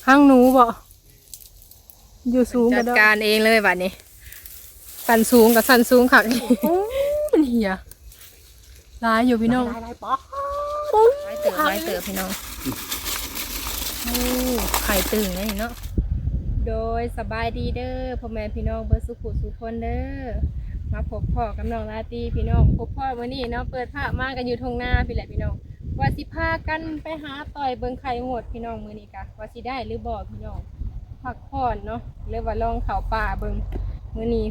ຮັງໜູບໍ່? ຢູ່ສູງ ຈັດການເອງເລີຍບາດນີ້. ສັ້ນສູງກໍສັ້ນສູງຄັກ. ໂອ້ ມັນເຫື່ອຫຼາຍຢູ່ພີ່ນ້ອງ. ຫຼາຍໆ ປາດ ໂອ້ ຫຼາຍເຕີບ ຫຼາຍເຕີບພີ່ນ້ອງ. ໂອ້ ໄຂ່ຕຶງເດ້ເນາະ. ໂດຍ ສະບາຍດີເດີພໍ່ແມ່ພີ່ນ້ອງເບິດສູ່ຜູ້ສູ່ຄົນເດີ. ມາພົບພໍ້ກັບນ້ອງລາຕີພີ່ນ້ອງ. ພົບພໍ້ມື້ນີ້ເນາະ ເປີດພາບມາກັນຢູ່ທົ່ງນາພີ້ແຫຼະພີ່ນ້ອງ. ວ່າຊິພາກັນໄປຫາຕ່ອຍເບິ່ງໄຂ່ມົດພີ່ນ້ອງ. ມື້ນີ້ກະວ່າຊິໄດ້ຫຼືບໍ່ພີ່ນ້ອງ ພັກຜ່ອນເນາະ ເລີຍວ່າລອງເຂົ້າປ່າເບິ່ງ. ມື້ນີ້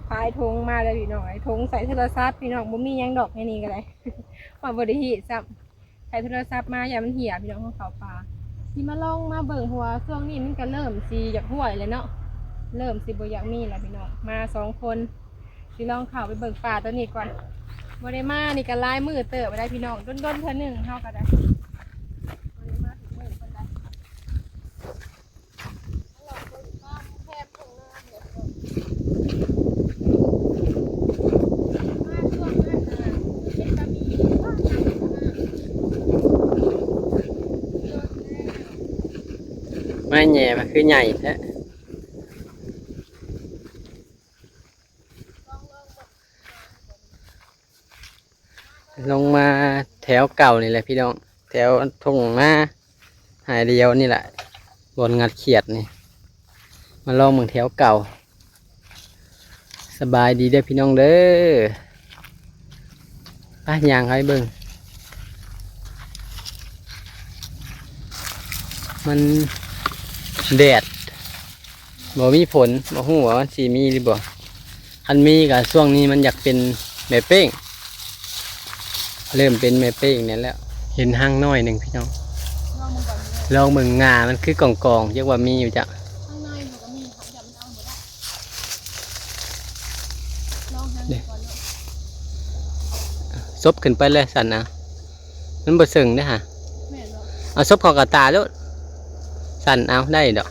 ພາຍຖົງມາແລ້ວພີ່ນ້ອງ. ໄອ້ຖົງໃສ່ໂທລະສັບພີ່ນ້ອງ ບໍ່ມີຫຍັງດອກໃນນີ້ກໍໄດ້ ວ່າບໍ່ໄດ້ຮີດຊ້ຳ. ໃສ່ໂທລະສັບມາຢ້ານມັນເຫຍພີ່ນ້ອງ ເຮົາເຂົ້າປ່າ. ຊິມາລອງມາເບິ່ງ ເພາະວ່າຊ່ວງນີ້ມັນກະເລີ່ມຊິຢາກຫ້ວຍແລ້ວເນາະ ເລີ່ມຊິບໍ່ຢາກມີແລ້ວພີ່ນ້ອງ. ມາສອງຄົນ ຊິລອງເຂົ້າໄປເບິ່ງປ່າຕົວນີ້ກ່ອນ. ບໍ່ໄດ້ມານີ້ກໍຫຼາຍມື້ເຕີບແລ້ວພີ່ນ້ອງ ດົນໆເທື່ອໜຶ່ງເຮົາກໍໄດ້ ບໍ່ໄດ້ມາທຸກມື້ປານໃດ. ມາລອງເບິ່ງຄວາມແຄບຂອງນ້ຳເດີ ມາຊ່ວງນັ້ນນະ ຄືເປັນຕາມີ ມາແຍ່ມັນຄືໃຫຍ່ແທ້. ລົງມາແຖວເກົ່ານີ້ແຫຼະພີ່ນ້ອງ ແຖວທົ່ງນາຫາຍດຽວນີ້ແຫຼະ ບ່ອນງັດຂຽດນີ້. ມາລອງເບິ່ງແຖວເກົ່າ. ສະບາຍດີເດີພີ່ນ້ອງເດີ. ໄປຍ່າງໄປເບິ່ງ ມັນແດດ ບໍ່ມີຝົນ ບໍ່ຮູ້ວ່າມັນຊິມີຫຼືບໍ່. ຄັນມີກໍຊ່ວງນີ້ມັນຢາກເປັນແມ່ເປ້ງ ເລີ່ມເປັນແມ່ເປ້ງແນ່ແລ້ວ. ເຫັນຮັງນ້ອຍໜຶ່ງພີ່ນ້ອງ ລອງເບິ່ງ ງ່າມັນຄືກອງໆ ຈັກວ່າມີຢູ່ຈັກ. ສົບຂຶ້ນໄປເລີຍ ສັ່ນເອົາ ມັນບໍ່ເຊິ່ງເດ້ຫາ. ເອົາສົບເຂົ້າກະຕາໂລດ ສັ່ນເອົາ ໄດ້ດອກ.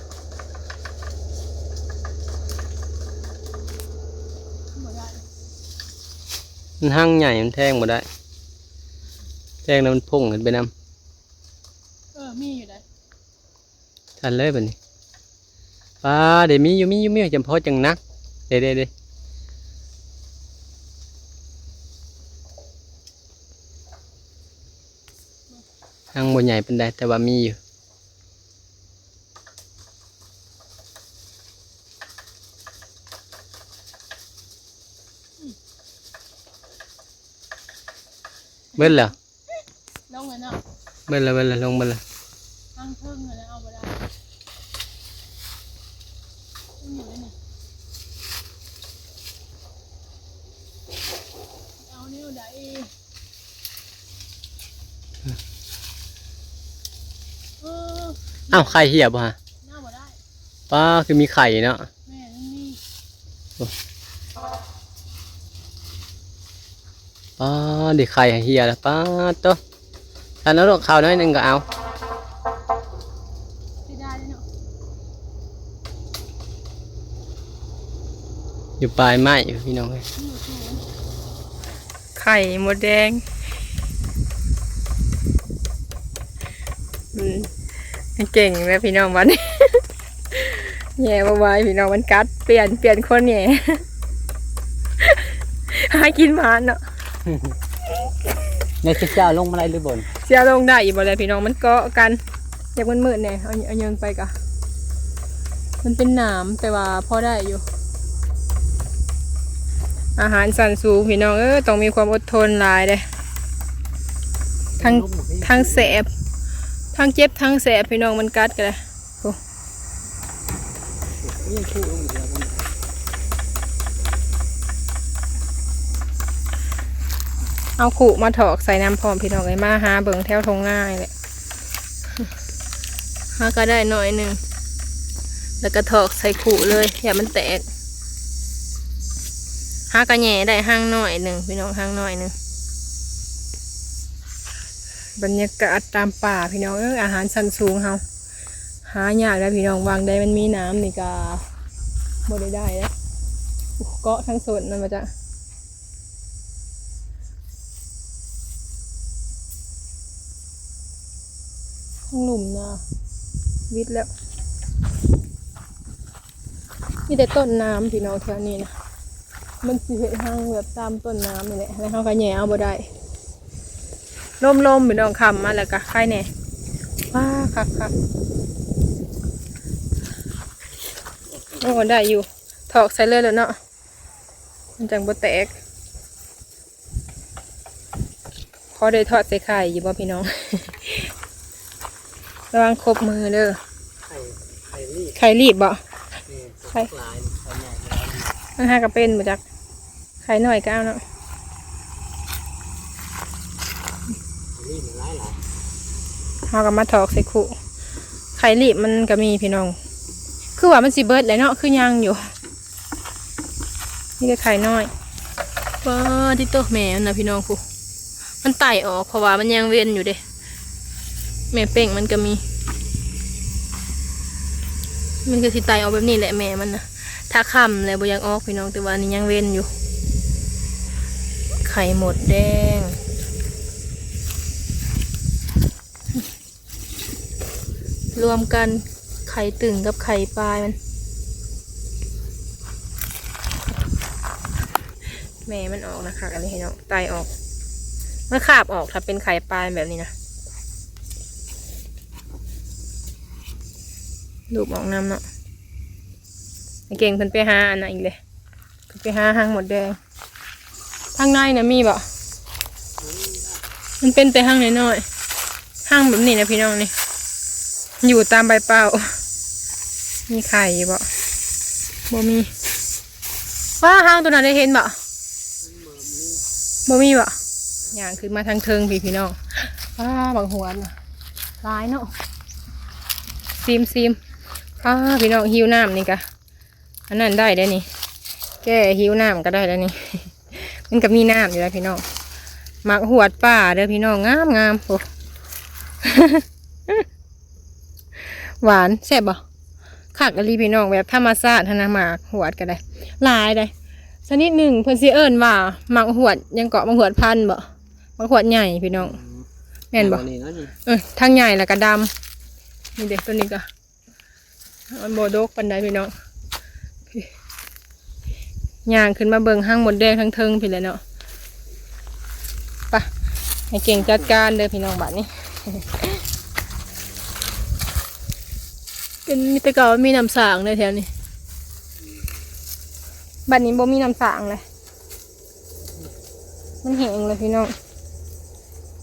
ມັນຮັງໃຫຍ່ ມັນແທງບໍ່ໄດ້ ແທງແລ້ວມັນພຸ່ງຂຶ້ນໄປນຳ. ເອີ ມີຢູ່ໃດ. ສັ່ນເລີຍບາດນີ້. ປາ ເດ ມີຢູ່ ມີຢູ່ ມີຢູ່ ຈຳເພາະຈັ່ງໜັກ ເດ ເດ ເດ. ຍັງບໍ່ໃຫຍ່ປານໃດ ແຕ່ວ່າມີຢູ່. ເບິດແລ້ວ. ລົງແລ້ວເນາະ ເບິດແລ້ວ ເບິດແລ້ວ ລົງເບິດແລ້ວ. ທາງເທິງຫັ້ນນະເອົາບໍ່ໄດ້ ມັນຢູ່ໃນນີ້ ເອົາແນວໃດ. ເອີ ອ້າວ ໄຂ່ເຫຍບໍ່ຫະ? ເອົາບໍ່ໄດ້. ປ້າ ຄືມີໄຂ່ເນາະ. ແມ່ນ ມັນມີ. ໂອ້ ປ້າ ໄດ້ໄຂ່ໃຫ້ເຮຍແລ້ວ ປ້າໂຕ. ທ່ານເອົາລູກເຂົ້າໜ້ອຍໜຶ່ງກໍເອົາ ເສຍດາຍເນາະ ຢູ່ປາຍໄມ້ພີ່ນ້ອງເອີຍ. ໄຂ່ມົດແດງ ອືມ ເກັ່ງແລ້ວພີ່ນ້ອງ ບັດນີ້ ແຍ່ບໍ່ໄຫວພີ່ນ້ອງ ມັນກັດ. ປ່ຽນ ປ່ຽນຄົນແຍ່ ຫາກິນໝານເນາະ. ແລ້ວຊິເອົາລົງມາໄດ້ຫຼືບໍ່? ຊິເອົາລົງໄດ້ອີກບໍ່ແຫຼະພີ່ນ້ອງ ມັນເກາະກັນ. ຢາກມືດໆແດ່ ເອົາ ເອົາເຍີງໄປກະ ມັນເປັນໜາມ ແຕ່ວ່າພໍໄດ້ຢູ່. ອາຫານຊັ້ນສູງພີ່ນ້ອງເອີຍ ຕ້ອງມີຄວາມອົດທົນຫຼາຍເດ້. ທັງ ທັງແສບ ທັງເຈັບ ທັງແສບພີ່ນ້ອງ ມັນກັດກະໄດ້. ໂອ້ ເອົາຄຸມາຖອກໃສ່ນຳພ້ອມພີ່ນ້ອງເອີຍ. ມາຫາເບິ່ງແຖວທົ່ງນານີ້ແຫຼະ ຫາກະໄດ້ໜ້ອຍໜຶ່ງ ແລ້ວກະຖອກໃສ່ຄຸເລີຍ ຢ່າມັນແຕກ. ຫາກະແຍ່ໄດ້ຮັງໜ້ອຍໜຶ່ງພີ່ນ້ອງ ຮັງໜ້ອຍໜຶ່ງ. ບັນຍາກາດຕາມປ່າພີ່ນ້ອງເອີຍ ອາຫານຊັ້ນສູງເຮົາ ຫາຍາກເດີພີ່ນ້ອງ. ຫວ່າງໃດມັນມີໜາມນີ້ກະບໍ່ໄດ້ໄດ້ເດີ. ເກາະທັງຕົ້ນນັ້ນວ່າຈະ ທັງລຸ່ມນະ. ວິດແລ້ວ ມີແຕ່ຕົ້ນນ້ຳພີ່ນ້ອງ ແຖວນີ້ນະ ມັນຊິເຮັດຮັງແບບຕາມຕົ້ນນ້ຳນີ້ແຫຼະ ແລ້ວເຮົາກໍແຫຍ່ເອົາບໍ່ໄດ້ ລົມໆ ພີ່ນ້ອງ ຄ່ຳມາແລ້ວກໍໄຄແດ່ ວ້າ ຄັກໆ ໂອ້ ໄດ້ຢູ່ ຖອກໃສ່ເລີຍແຫຼະເນາະ ມັນຈັ່ງບໍ່ແຕກ. ພໍໄດ້ທອດໃສ່ໄຂ່ຢູ່ບໍ່ພີ່ນ້ອງ? ລະວັງຄົບມືເດີ. ໄຂ່ ໄຂ່ລີບ ໄຂ່ລີບບໍ່? ແມ່ນ ໄຂ່ ໄຂ່ຫຼາຍ ໄຂ່ໃຫຍ່ຫຼາຍ ມັນຫາກະເປັນບໍ່ຈັກ ໄຂ່ນ້ອຍກໍເອົາເນາະ ໄຂ່ລີບມັນຫຼາຍໆ ເຮົາກໍມາຖອກໃສ່ຄຸ ໄຂ່ລີບມັນກໍມີພີ່ນ້ອງ ຄືວ່າມັນຊິເບິດແລ້ວເນາະ ຄືຍັງຢູ່. ມີແຕ່ໄຂ່ນ້ອຍ ປາດຕິໂຕ ແມ່ມັນນະພີ່ນ້ອງ ພຸ້ນ ມັນໄຕ່ອອກ ເພາະວ່າມັນຍັງເວັນຢູ່ເດ້ ແມ່ເປ້ງມັນກໍມີ ມັນກໍຊິໄຕ່ອອກແບບນີ້ແຫຼະແມ່ມັນນະ ຖ້າຄ່ຳແລ້ວບໍ່ຢາກອອກພີ່ນ້ອງ ແຕ່ວ່າອັນນີ້ຍັງເວັນຢູ່ ໄຂ່ມົດແດງ ລວມກັນ ໄຂ່ຕຶງກັບໄຂ່ປາຍມັນ ແມ່ມັນອອກນະຄັກ ອັນນີ້ເຫັນເນາະ ໄຕ່ອອກ ມັນຄາບອອກ ຖ້າເປັນໄຂ່ປາຍແບບນີ້ນະ ລູກອອກນຳເນາະ ໄອ້ເກັ່ງເພິ່ນໄປຫາອັນນັ້ນອີກເລີຍ ໄປຫາຮັງມົດແດງ ທາງໃນນະມີບໍ່? ມັນເປັນແຕ່ຮັງນ້ອຍໆ ຮັງແບບນີ້ນະພີ່ນ້ອງນີ້ ຢູ່ຕາມໃບເປົ່າ ມີໄຂ່ຢູ່ບໍ່? ບໍ່ມີ ວ້າ ຮັງຕົວນັ້ນໄດ້ເຫັນບໍ່? ບໍ່ມີບໍ່? ຍ່າງຂຶ້ນມາທາງເທິງພີ້ພີ່ນ້ອງ ວ້າ ບັກຫວດນະ ຫຼາຍເນາະ ຊີມໆ ອ້າ ພີ່ນ້ອງ ຫິວນ້ຳນີ້ກະ ອັນນັ້ນໄດ້ເດ້ນີ້ ແກ້ຫິວນ້ຳກໍໄດ້ແລ້ວນີ້ ມັນກໍມີນ້ຳຢູ່ແລ້ວພີ່ນ້ອງ ໝາກຫວດປ່າເດີພີ່ນ້ອງ ງາມໆ ໂອ້ ຫວານ ແຊບບໍ່? ຄັກອີ່ຫຼີພີ່ນ້ອງ ແບບທຳມະຊາດຫັ້ນນະ ໝາກຫວດກໍໄດ້ ຫຼາຍເດ້ ຊະນິດໜຶ່ງເພິ່ນຊິເອີ້ນວ່າໝາກຫວດຫຍັງເກາະ ໝາກຫວດພັນບໍ່? ໝາກຫວດໃຫຍ່ພີ່ນ້ອງ ອືມ ແມ່ນບໍ່? ແມ່ນບໍ່ນີ້ເນາະນີ້ ເອີ ທັງໃຫຍ່ແລ້ວກໍດຳ ນີ້ເດ້ ຕົວນີ້ກໍ ມັນບໍ່ດົກປານໃດພີ່ນ້ອງ ຍ່າງຂຶ້ນມາເບິ່ງຮັງມົດແດງທາງເທິງພີ້ແຫຼະເນາະ ໄປ ໃຫ້ເກັ່ງຈັດການເດີພີ່ນ້ອງ ບາດນີ້ ເປັນ ມີແຕ່ເກົ່າມີນ້ຳສ້າງເດີແຖວນີ້ ບາດນີ້ບໍ່ມີນ້ຳສ້າງເລີຍ ມັນແຫ້ງແລ້ວພີ່ນ້ອງ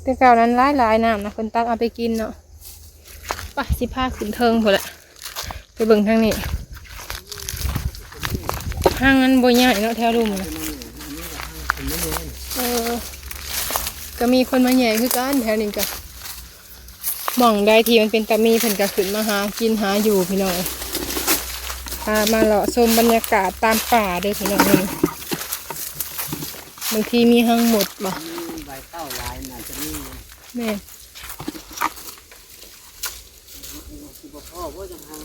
ແຕ່ເກົ່ານັ້ນຫຼາຍໆ ນ້ຳນະ ເພິ່ນຕັກເອົາໄປກິນເນາະ. ໄປ ຊິພາຂຶ້ນເທິງພຸ້ນແຫຼະ ໄປເບິ່ງທາງນີ້ ຮັງມັນບໍ່ໃຫຍ່ເນາະ ແຖວລຸ່ມນະ ເອີ ກໍມີຄົນມາແຫຍ່ຄືກັນ ແຖວນີ້ກໍ ໝ່ອງໃດທີ່ມັນເປັນຕາມີ ເພິ່ນກໍຂຶ້ນມາຫາກິນຫາຢູ່ພີ່ນ້ອງເອີຍ ພາມາເລາະຊົມບັນຍາກາດຕາມປ່າເດີພີ່ນ້ອງເອີຍ ບາງທີມີຮັງມົດບໍ່ ມີໃບເຕົ້າຫຼາຍ ໜ້າຈະມີ ແມ່ນ ຊິບໍ່ພໍບໍ່ຈັກຮັງ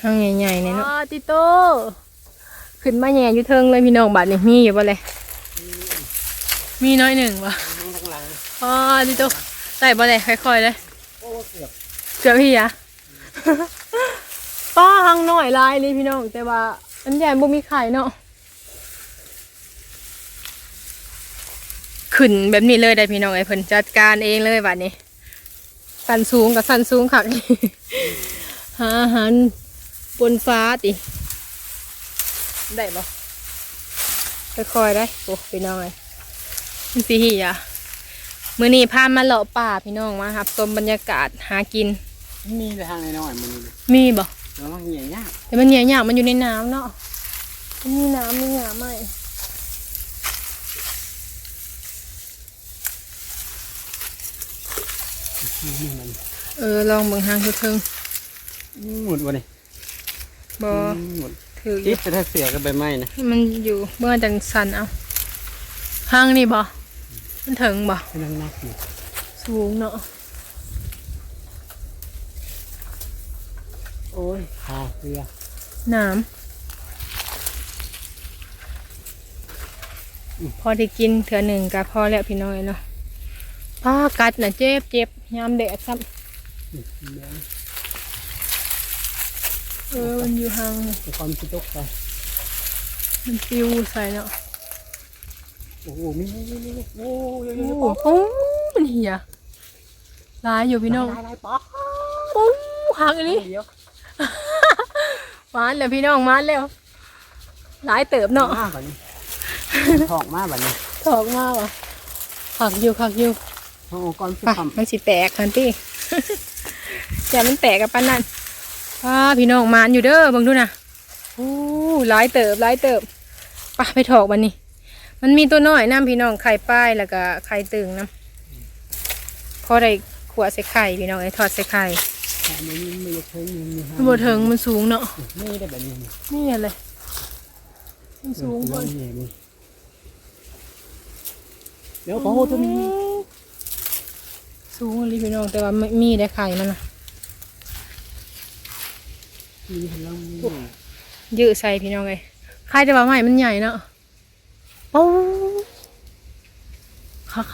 ຮັງໃຫຍ່ໆ ນີ້ເນາະ ອໍ ຕິໂຕ ຂຶ້ນມາແຫຍ່ຢູ່ເທິງເລີຍພີ່ນ້ອງ ບາດນີ້ມີຢູ່ບໍ່ແລະ ມີໜ້ອຍໜຶ່ງບໍ່ ອໍ ຕິໂຕ ໄດ້ບໍ່ແລະ ຄ່ອຍໆ ເດີ ໂອ້ ເກືອບ ເກືອບເຫຍ ປ້າ ຮັງນ້ອຍຫຼາຍນີ້ພີ່ນ້ອງ ແຕ່ວ່າມັນຢ້ານບໍ່ມີໄຂ່ເນາະ ຂຶ້ນແບບນີ້ເລີຍໄດ໋ພີ່ນ້ອງເອີຍ ເພິ່ນຈັດການເອງເລີຍບາດນີ້ ຊັ້ນສູງກໍຊັ້ນສູງຄັກ ຫາອາຫານປົນຟ້າຕິ ໄດ້ບໍ່? ຄ່ອຍໆ ໄດ໋ ໂອ້ ພີ່ນ້ອງເອີຍ ມັນຊິເຫຍ ມື້ນີ້ພາມາເລາະປ່າພີ່ນ້ອງ ມາຮັບຊົມບັນຍາກາດຫາກິນ ມີແຕ່ທາງນ້ອຍໆ ມື້ນີ້ ມີບໍ່? ແຕ່ມັນແຫຍ່ຍາກ ແຕ່ມັນແຫຍ່ຍາກ ມັນຢູ່ໃນນ້ຳເນາະ ມັນມີນ້ຳມີຫຍ້າໄມ້ ເອີ ລອງເບິ່ງທາງເທິງ ໝົດບໍ່ນີ້? ບໍ່ ອືມ ຖືກຢູ່ ຕິດແຕ່ເສືອກັບໃບໄມ້ນະ ໃຫ້ມັນຢູ່ ເບິ່ງຈັ່ງຊັ້ນເອົາ ທາງນີ້ບໍ່? ມັນເຖິງບໍ່? ກຳລັງນັບຢູ່ ສູງເນາະ ໂອ້ຍ ຂາເສືອ ໜາມ ພໍໄດ້ກິນເທື່ອໜຶ່ງກໍພໍແລ້ວພີ່ນ້ອງເອີຍເນາະ ປາ ກັດນະເຈັບໆ ຍາມແດດຊ້ຳ ອືມ ແມ່ນ ເອີ ມັນຢູ່ຫ່າງ ກ່ອນຊິຕົກໃສ່ ມັນປິວໃສ່ເນາະ. ໂອ້ໂຫ ມີ ມີ ມີ ມີ ໂອ້ຍ ໂອ້ ໂອ້ ມັນເຫຍຫຼາຍຢູ່ພີ່ນ້ອງ. ຫຼາຍໆ ປາດ ໂອ້ ຄັກອີ່ຫຼີ ເດີ ມາແລ້ວພີ່ນ້ອງ ມາແລ້ວ ຫຼາຍເຕີບເນາະ. ມາບາດນີ້ ຖອກມາບາດນີ້ ຖອກມາຫວາ ຄັກຢູ່ ຄັກຢູ່. ເອົາອອກກ່ອນ ໄປ ມັນຊິແຕກຫັ້ນຕິ ຢ່າມັນແຕກກັບປານນັ້ນ. ອ້າ ພີ່ນ້ອງ ໝານຢູ່ເດີ ເບິ່ງດູນະ. ໂອ້ ຫຼາຍເຕີບ ຫຼາຍເຕີບ. ໄປ ໄປຖອກບາດນີ້. ມັນມີຕົວນ້ອຍນຳພີ່ນ້ອງ ໄຂ່ປາຍ ແລ້ວກະໄຂ່ຕຶ່ງນຳ ພໍໄດ້ຂົ້ວໃສ່ໄຂ່ພີ່ນ້ອງເອີຍ ທອດໃສ່ໄຂ່. ມັນບໍ່ເຖິງ ມັນສູງເນາະ. ນີ້ໄດ້ບາດນີ້ ນີ້ແຫຼະ ມັນສູງໂພດ. ດຽວຂໍໂທດ ໂອ້ ໂທດ ນີ້ ອືມ ສູງອີ່ຫຼີພີ່ນ້ອງ ແຕ່ວ່າມີໄດ້ໄຂ່ມັນນະ ມີກຳລັງມີ ເຢີະໃສ່ພີ່ນ້ອງເອີຍ. ໄຂ່ແຕ່ວ່າໄມ້ມັນໃຫຍ່ເນາະ. ໂອ້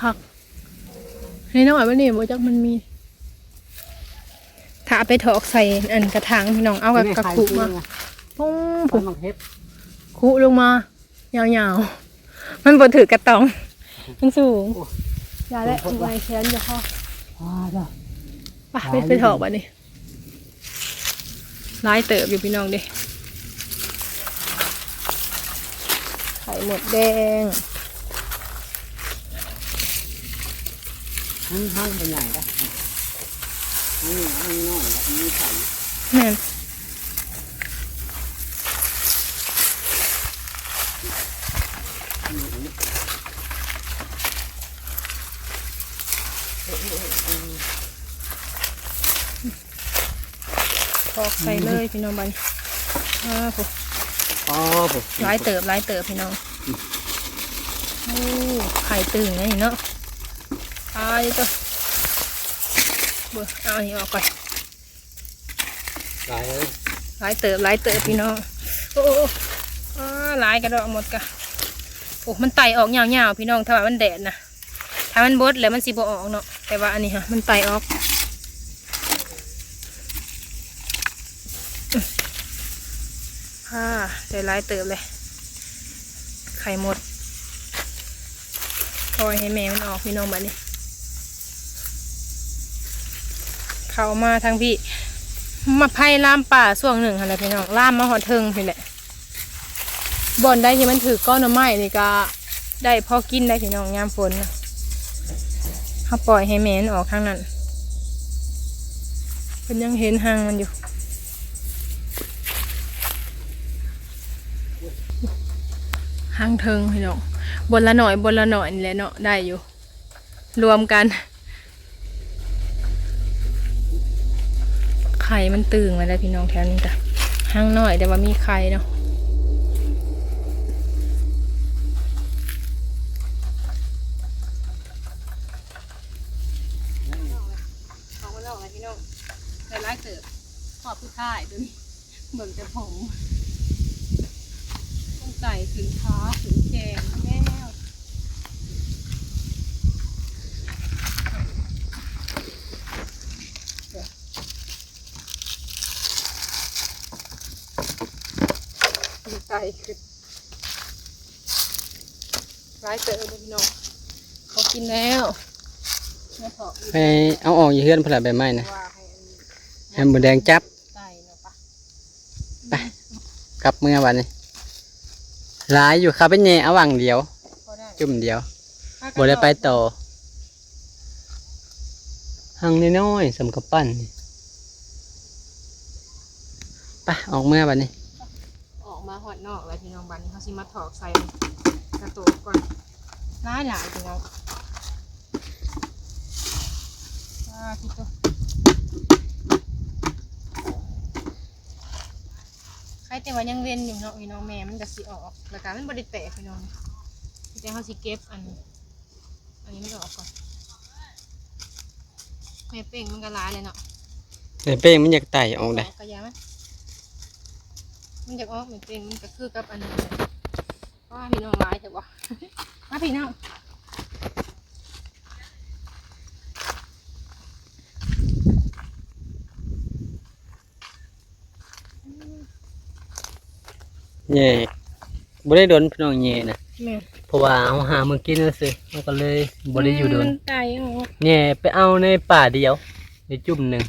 ຄັກໆ ນ້ອຍໆ ບາດນີ້ບໍ່ຈັກມັນມີ ຖ້າເອົາໄປຖອກໃສ່ອັນກະຖາງພີ່ນ້ອງ ເອົາກະ ກະຄຸມາ ໂອ້ ມາເຮັດ ຄຸລົງມາ ຍາວໆ ມັນບໍ່ຖືກກະຕ່ອງ ມັນສູງ. ໂອ້ ຢ່າແຫຼະ ສູງໂພດ ເມື່ອຍແຂນ ຢ່າພໍ ໄປ ໄປຖອກບາດນີ້. ຫຼາຍເຕີບຢູ່ພີ່ນ້ອງເດ້ ໄຂ່ມົດແດງ. ມັນ ມັນບໍ່ໃຫຍ່ເດ້ ມັນ ມັນນ້ອຍ ມັນມີໄຂ່ ແມ່ນ. ຖອກໃສ່ເລີຍພີ່ນ້ອງ ບາດນີ້. ອ້າ ໂອ້ ຫຼາຍເຕີບ ຫຼາຍເຕີບພີ່ນ້ອງ. ໂອ້ ໄຂ່ຕຶ່ງເດ້ນີ້ເນາະ. ຕາຍເດີ ເບິ່ງ ເອົາອັນນີ້ອອກກ່ອນ. ຫຼາຍເອີຍ ຫຼາຍເຕີບ ຫຼາຍເຕີບພີ່ນ້ອງ. ໂອ້ ໂອ້ ໂອ້ ອ້າ ຫຼາຍກະດອກໝົດກະ. ໂອ້ ມັນໄຕ່ອອກຍາວໆ ພີ່ນ້ອງ ຖ້າວ່າມັນແດດນະ. ຖ້າມັນບົດແລ້ວມັນຊິບໍ່ອອກເນາະ ແຕ່ວ່າອັນນີ້ຫະ ມັນໄຕ່ອອກ. ອື ອາ ໄດ້ຫຼາຍເຕີບເລີຍ ໄຂ່ມົດ. ປ່ອຍໃຫ້ແມ່ມັນອອກພີ່ນ້ອງ ບາດນີ້. ເຂົ້າມາທາງພີ້ ມາໄຟລາມປ່າຊ່ວງໜຶ່ງຫັ້ນແຫຼະພີ່ນ້ອງ ລາມມາຮອດເທິງພີ້ແຫຼະ. ບ່ອນໃດທີ່ມັນຖືກກໍໜໍ່ໄມ້ນີ້ກະໄດ້ພໍກິນໄດ້ພີ່ນ້ອງ ຍາມຝົນນະ. ເຮົາປ່ອຍໃຫ້ແມ່ມັນອອກທາງນັ້ນ ເພິ່ນຍັງເຫັນຮັງມັນຢູ່ ຮັງເທິງພີ່ນ້ອງ. ບ່ອນລະໜ້ອຍ ບ່ອນລະໜ້ອຍນີ້ແຫຼະເນາະ ໄດ້ຢູ່ ລວມກັນ. ໄຂ່ມັນຕຶງມາແລ້ວພີ່ນ້ອງ ແຖວນີ້ກະຮັງນ້ອຍແຕ່ວ່າມີໄຂ່ເນາະ. ອອກມານອກແລ້ວພີ່ນ້ອງ ໄດ້ຫຼາຍເຕີບ ຮອບສຸດທ້າຍໂຕນີ້. ເບິ່ງແຕ່ຜົມ ມັນໄຕ່ຂຶ້ນຂາຂຶ້ນແຂ້ງແລ້ວ. ມັນໄຕ່ຂຶ້ນ ຫຼາຍເຕີບເດ້ພີ່ນ້ອງ ເຂົາກິນແລ້ວ. ມາເທາະ ໄປເອົາອອກຢູ່ເຮືອນພຸ້ນລະ ໃບໄມ້ນະ ວ່າໃຫ້ອັນ ໃຫ້ມົດແດງຈັບ. ໄຕ່ເນາະ ປະ ໄປ ກັບເມືອບາດນີ້. ຫຼາຍຢູ່ ເຂົ້າໄປແຍ່ເອົາຫວ່າງດຽວ ພໍໄດ້ ຈຸ່ມດຽວ ບໍ່ໄດ້ໄປຕໍ່. ຮັງນ້ອຍໆ ສ່ຳກຳປັ້ນນີ້. ໄປ ອອກເມືອບາດນີ້. ອອກມາຮອດນອກແລ້ວພີ່ນ້ອງ ບາດນີ້ເຮົາຊິມາຖອກໃສ່ກະໂຕກກ່ອນ. ຫຼາຍໆ ພີ່ນ້ອງ ວ້າ ພີ່ໂຕ ໄຄແຕ່ວ່າຍັງເວັນຢູ່ເນາະພີ່ນ້ອງ. ແມ່ມັນກະຊິອອກ ແລ້ວກະມັນບໍ່ໄດ້ແຕກພີ່ນ້ອງ ແຕ່ເຮົາຊິເກັບອັນ ອັນນີ້ມັນອອກກ່ອນ. ແມ່ເປ້ງມັນກະຫຼາຍແລ້ວເນາະ ແມ່ເປ້ງມັນຢາກໄຕ່ອອກໄດ໋ ກະຢ່າມັນ ມັນຢາກອອກ ແມ່ເປ້ງມັນກະຄືກັບອັນນີ້ແຫຼະ. ວ້າ ພີ່ນ້ອງ ຫຼາຍແທ້ບໍ່ ມາພີ່ນ້ອງ. ອືມ ແຍ່ ບໍ່ໄດ້ດົນພີ່ນ້ອງແຍ່ນະ ແມ່ນ ເພາະວ່າເຮົາຫາມື້ກິນຊື່ໆ ເຮົາກໍເລີຍບໍ່ໄດ້ຢູ່ດົນ ມັນໄຕ່ອອກ ແຍ່ໄປເອົາໃນປ່າດຽວ ໃນຈຸ່ມໜຶ່ງ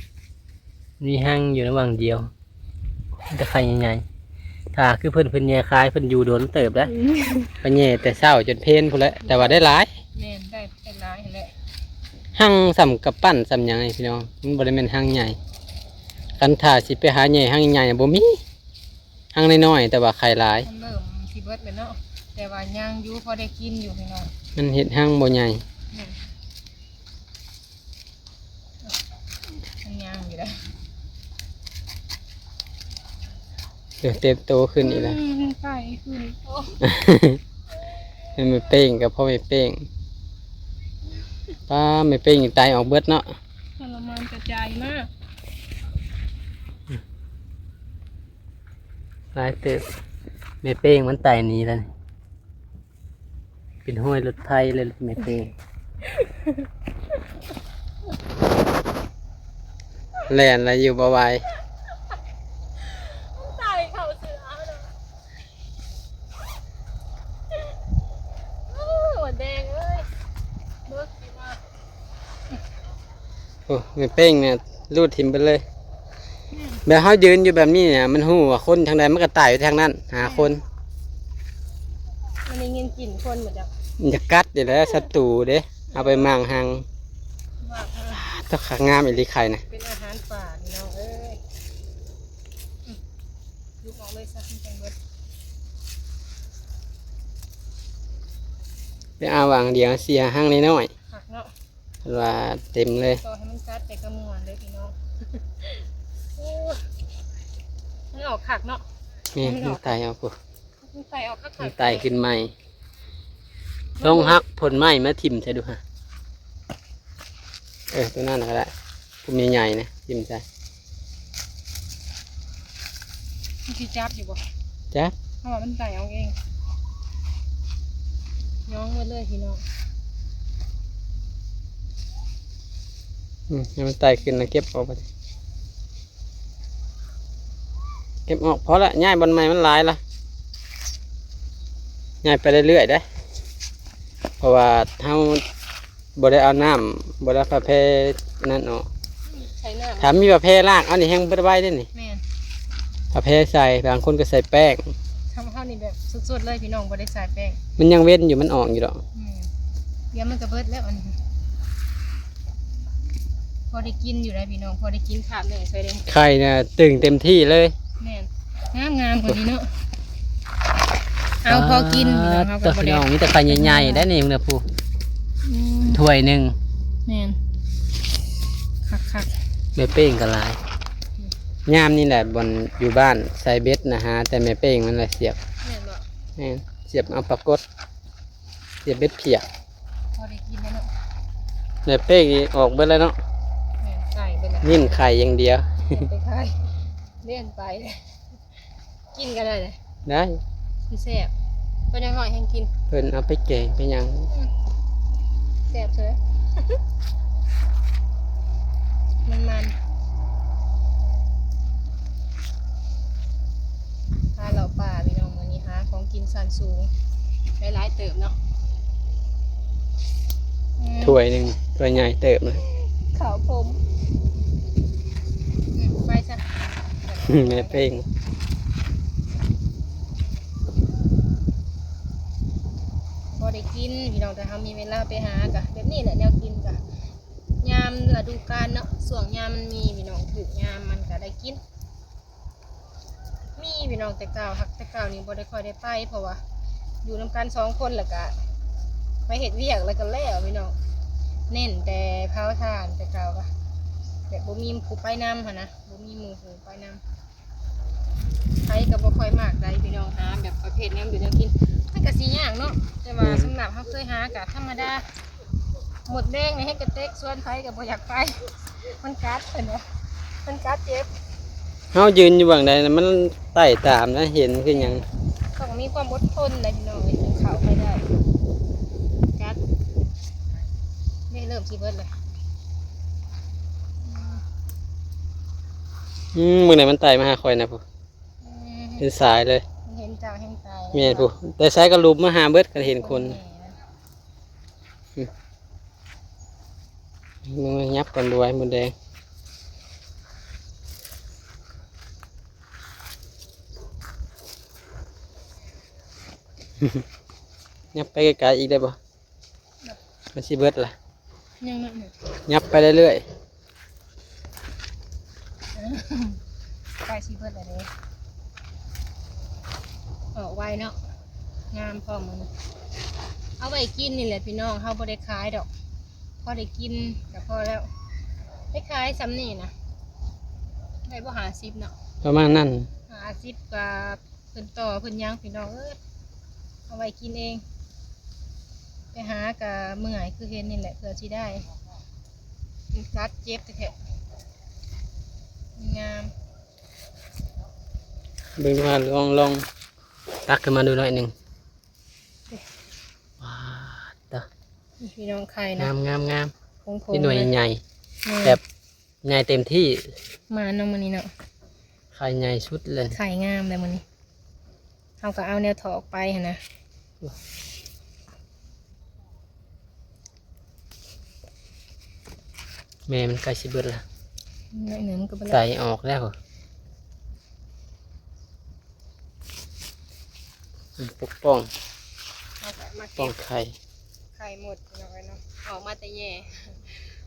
ມີຮັງຢູ່ໃນຫວ່າງດຽວ ມີແຕ່ໄຂ່ໃຫຍ່ໆ ຖ້າຄືເພິ່ນ ເພິ່ນແຍ່ຂາຍ ເພິ່ນຢູ່ດົນເຕີບແລ້ວ ອືມ ໄປແຍ່ແຕ່ເຊົ້າຈົນເພນພຸ້ນແຫຼະ ແຕ່ວ່າໄດ້ຫຼາຍ ແມ່ນ ໄດ້ ໄດ້ຫຼາຍຫັ້ນແຫຼະ ຮັງສ່ຳກຳປັ້ນສ່ຳຫຍັງນີ້ພີ່ນ້ອງ ມັນບໍ່ໄດ້ແມ່ນຮັງໃຫຍ່ ຄັນຖ້າຊິໄປຫາແຍ່ຮັງໃຫຍ່ບໍ່ມີ ຮັງນ້ອຍໆ ແຕ່ວ່າໄຂ່ຫຼາຍ ມັນເລີ່ມຊິເບິດແລ້ວເນາະ ແຕ່ວ່າຍັງຢູ່ ພໍໄດ້ກິນຢູ່ພີ່ນ້ອງ ມັນເຮັດຮັງບໍ່ໃຫຍ່ ແມ່ນ ມັນຍັງຢູ່ເດ້ ເອີ ເຕັມໂຕຂຶ້ນອີກແລ້ວ ອືມ ໄຕ່ຂຶ້ນ ໂອ້ ແມ່ເປ້ງກັບພໍ່ແມ່ເປ້ງ ປ້າ ແມ່ເປ້ງໄຕ່ອອກເບິດເນາະ ທໍລະມານກະຈາຍມາກ. ຫຼາຍເຕີບ ແມ່ເປ້ງມັນໄຕ່ໜີແລ້ວນີ້ ເປັນຮອຍລົດໄຖເລີຍແມ່ເປ້ງ ແລ່ນລະຢູ່ບໍ່ໄຫວ ມັນໄຕ່ເຂົ້າເສືອເນາະ ໂອ້ ໝົດແດງເອີຍ ເບິ່ງຊິວ່າ ໂອ້ ແມ່ເປ້ງນີ້ ຮູດຖິ້ມໄປເລີຍ ແມ່ນ ແບບເຮົາຢືນຢູ່ແບບນີ້ນີ້ ມັນຮູ້ວ່າຄົນທາງໃດ ມັນກໍໄຕ່ໄປທາງນັ້ນ ຫາຄົນ ມັນໄດ້ຍິນກິ່ນຄົນບໍ່ຈັກ ມັນຈະກັດນີ້ແຫຼະ ສັດຕູເດ້ ເອົາໄປໝັ່ງຫັງ ໝັ່ງຫັງ ຕະຂາງາມອີ່ຫຼີໄຂ່ນະ ເປັນອາຫານປ່າພີ່ນ້ອງເອີຍ ອືມ ຫຼຸບອອກເລີຍຊະ ມັນຈັ່ງເບິດ ໄປເອົາຫວ່າງດຽວ ເສຍຫາງນ້ອຍໆ ຄັກເນາະ ເພິ່ນວ່າເຕັມເລີຍ ຕໍ່ໃຫ້ມັນກັດແຕ່ກະມ່ວນເດີພີ່ນ້ອງ ໂອ້ ມັນອອກຄັກເນາະ ແມ່ນ ມັນອອກ ມັນໄຕ່ອອກພຸ້ນ ມັນໄຕ່ອອກຄັກໆ ມັນໄຕ່ຂຶ້ນໃໝ່ ລອງຫັກຜົນໄມ້ມາຖິ້ມໃສ່ດູຫະ ເອີ ຕົວນັ້ນກໍໄດ້ ຜົນໃຫຍ່ໆນະ ຖິ້ມໃສ່ ມັນຊິຈັບຢູ່ບໍ່? ຈັບ ເພາະວ່າມັນໄຕ່ອອກເອງ ຍ້ອງໝົດເລີຍພີ່ນ້ອງ ອືມ ໃຫ້ມັນໄຕ່ຂຶ້ນແລ້ວເກັບອອກໄປ ເກັບອອກ ພໍລະ ຍ້າຍບ່ອນໃໝ່ ມັນຫຼາຍລະ ຍ້າຍໄປເລື້ອຍໆເດ້ ເພາະວ່າເຮົາ ບໍ່ໄດ້ເອົານ້ຳ ບໍ່ໄດ້ເອົາຜ້າແພອັນນັ້ນອອກ ໃສ່ນ້ຳ ຖ້າມີຜ້າແພລາກເອົານີ້ແຮ່ງເບິດໄວເດ້ນີ້ ແມ່ນ ຜ້າແພໃສ່ ບາງຄົນກໍໃສ່ແປ້ງ ທຳເຮົານີ້ແບບສົດໆເລີຍພີ່ນ້ອງ ບໍ່ໄດ້ໃສ່ແປ້ງ ມັນຍັງເວັນຢູ່ ມັນອອກຢູ່ດອກ ແມ່ນ ດຽວມັນກໍເບິດແລ້ວອັນນີ້ ພໍໄດ້ກິນຢູ່ໄດ໋ພີ່ນ້ອງ ພໍໄດ້ກິນຄາບໜຶ່ງໃສ່ເດ້ ໄຂ່ນະຕຶງເຕັມທີ່ເລີຍ ແມ່ນ ງາມໆ ກວ່ານີ້ເນາະ ເອົາພໍກິນ ອ່າ ເຮົາກໍບໍ່ໄດ້ ພີ່ນ້ອງ ມີແຕ່ໄຂ່ໃຫຍ່ໆໄດ໋ນີ້ ເບິ່ງເດີຜູ້ ອືມ ຖ້ວຍໜຶ່ງ ແມ່ນ ຄັກໆ ແມ່ເປ້ງກໍຫຼາຍ ອືມ ຍາມນີ້ແຫຼະ ບ່ອນຢູ່ບ້ານໃສ່ເບັດນະ ຫາແຕ່ແມ່ເປ້ງມັນລະສຽບ ແມ່ນບໍ່? ແມ່ນ ສຽບເອົາປາກົດ ສຽບເບັດພຽກ ພໍໄດ້ກິນແລ້ວເນາະ ແມ່ເປ້ງນີ້ອອກເບິດແລ້ວເນາະ ແມ່ນ ໄກ່ເບິດແລ້ວ ຍິ້ນໄຂ່ຢ່າງດຽວ ແມ່ນໄປຂາຍ ແມ່ນໄປ ກິນກໍໄດ້ເດ້ ໄດ້ ມັນແຊບ ເພິ່ນຍັງນ້ອຍແຮງກິນ ເພິ່ນເອົາໄປແກງໄປຫຍັງ ອືມ ແຊບເຊີຍ ມັນໆ ພາເລາະປ່າພີ່ນ້ອງ ມື້ນີ້ຫາຂອງກິນຊັ້ນສູງ ໄດ້ຫຼາຍເຕີບເນາະ ອືມ ຖ້ວຍໜຶ່ງ ຖ້ວຍໃຫຍ່ເຕີບນະ ເຂົ້າຜົມ ອືມ ໄປຊະ ແມ່ເປ້ງ ບໍ່ໄດ້ກິນພີ່ນ້ອງ ແຕ່ເຮົາມີເວລາໄປຫາກະແບບນີ້ແຫຼະ ແນວກິນກະຍາມລະດູການເນາະ ຊ່ວງຍາມມັນມີພີ່ນ້ອງ ຖືກຍາມມັນກະໄດ້ກິນ ມີພີ່ນ້ອງ ແຕ່ເກົ່າ ຫາກແຕ່ເກົ່ານີ້ບໍ່ໄດ້ຄ່ອຍໄດ້ໄປ ເພາະວ່າຢູ່ນຳກັນສອງຄົນ ແລ້ວກະໄປເຮັດວຽກ ແລ້ວກະແລ້ວພີ່ນ້ອງ ເນັ້ນແຕ່ເຜົາຖ່ານ ແຕ່ເກົ່າກະແບບບໍ່ມີຜູ້ໄປນຳຫັ້ນນະ ບໍ່ມີໝູ່ຜູ້ໄປນຳ ໃຜກໍບໍ່ຄ່ອຍມັກໃດ໋ພີ່ນ້ອງ ຫາແບບປະເພດແນວຢູ່ແນວກິນ ມັນກະຊິຍາກເນາະ ແຕ່ວ່າ ແມ່ນ ສຳລັບເຮົາເຄີຍຫາກະທຳມະດາ ໝົດແດງໃນເຮັດກະເຕັກ ຊວນໃຜກໍບໍ່ຢາກໄປ ມັນກັດ ເພິ່ນວ່າ ມັນກັດເຈັບ ເຮົາຢືນຢູ່ເບື້ອງໃດນະ ມັນໄຕ່ຕາມນະ ເຫັນຄືຫຍັງ ຕ້ອງມີຄວາມອົດທົນໃດ໋ພີ່ນ້ອງເອີຍ ຈຶ່ງເຂົ້າໄປໄດ້ ກັດ ນີ້ເລີ່ມຊິເບິດແລ້ວ ອືມ ມື້ໃດມັນໄຕ່ມາຫາຂ້ອຍນະ ອືມ ເປັນສາຍເລີຍ ເຫັນ ເຈົ້າແຮງຕາຍ ແມ່ນພຸ້ນ ແຕ່ໃສກໍຫຼຸບມາຫາເບິດ ຄັນເຫັນຄົນ. ໂອ້ຍ ແມ່ນ ອືມ ຍັບກ່ອນບໍ່ໄຫວ ມົດແດງ. ຍັບໄປໄກໆອີກໄດ້ບໍ່? ມັນຊິເບິດລະ ຍັງໜ້ອຍໜຶ່ງ ຍັບໄປເລື້ອຍໆ ໃກ້ຊິເບິດແລ້ວເດ້. ອອກໄວເນາະ ງາມພ້ອມມື້ນີ້ ເອົາໄວ້ກິນນີ້ແຫຼະພີ່ນ້ອງ ເຮົາບໍ່ໄດ້ຂາຍດອກ ພໍໄດ້ກິນກໍພໍແລ້ວ. ໄດ້ຂາຍສ່ຳນີ້ນະ ໄດ້ບໍ່ ຫ້າສິບເນາະ ປະມານນັ້ນ ຫ້າສິບກວ່າ. ເພິ່ນຕໍ່ເພິ່ນຫຍັງພີ່ນ້ອງເອີຍ ເອົາໄວ້ກິນເອງ ໄປຫາກະເມື່ອຍ ຄືເຫັນນີ້ແຫຼະ ເພື່ອຊິໄດ້ ມັນກັດເຈັບແທ້ໆ ງາມ. ເບິ່ງດູຫາ ລອງ ລອງຕັກຂຶ້ນມາດູໜ້ອຍໜຶ່ງ. ເດ້ ວ້າ ຕາ ນີ້ພີ່ນ້ອງ ໄຂ່ນະ ງາມໆໆ ໂພງໆ ເປັນໜ່ວຍໃຫຍ່ ແບບ ໃຫຍ່ເຕັມທີ່ ມາເນາະມື້ນີ້ເນາະ ໄຂ່ໃຫຍ່ສຸດເລີຍ ໄຂ່ງາມເລີຍມື້ນີ້ ເຮົາກໍເອົາແນວຖອກໄປຫັ້ນນະ. ແມ່ມັນໃກ້ຊິເບິດລະ ໜ້ອຍໜຶ່ງກໍເບິດລະ ໃສ່ອອກແລ້ວ ປົກປ້ອງ ເຮົາກໍມາເກັບປ້ອງໄຂ່ ໄຂ່ມົດພີ່ນ້ອງເອີຍເນາະ ອອກມາແຕ່ແຍ່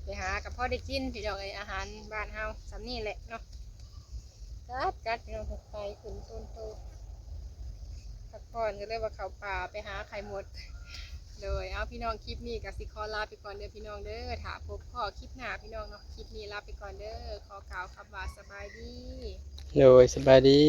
ໄປຫາກໍພໍໄດ້ກິນພີ່ນ້ອງເອີຍ ອາຫານບ້ານເຮົາສ່ຳນີ້ແຫຼະເນາະ. ກັດ ກັດພີ່ນ້ອງ ໄປຂຶ້ນຕົ້ນໂຕ ພັກຜ່ອນກໍເລີຍວ່າເຂົ້າປ່າໄປຫາໄຂ່ມົດ. ໂດຍ ເອົາພີ່ນ້ອງ ຄລິບນີ້ກໍຊິຂໍລາໄປກ່ອນເດີພີ່ນ້ອງເດີ ຖ້າພົບພໍ້ຄລິບໜ້າພີ່ນ້ອງເນາະ ຄລິບນີ້ລາໄປກ່ອນເດີ ຂໍກ່າວຄຳວ່າສະບາຍດີ. ໂດຍ ສະບາຍດີ.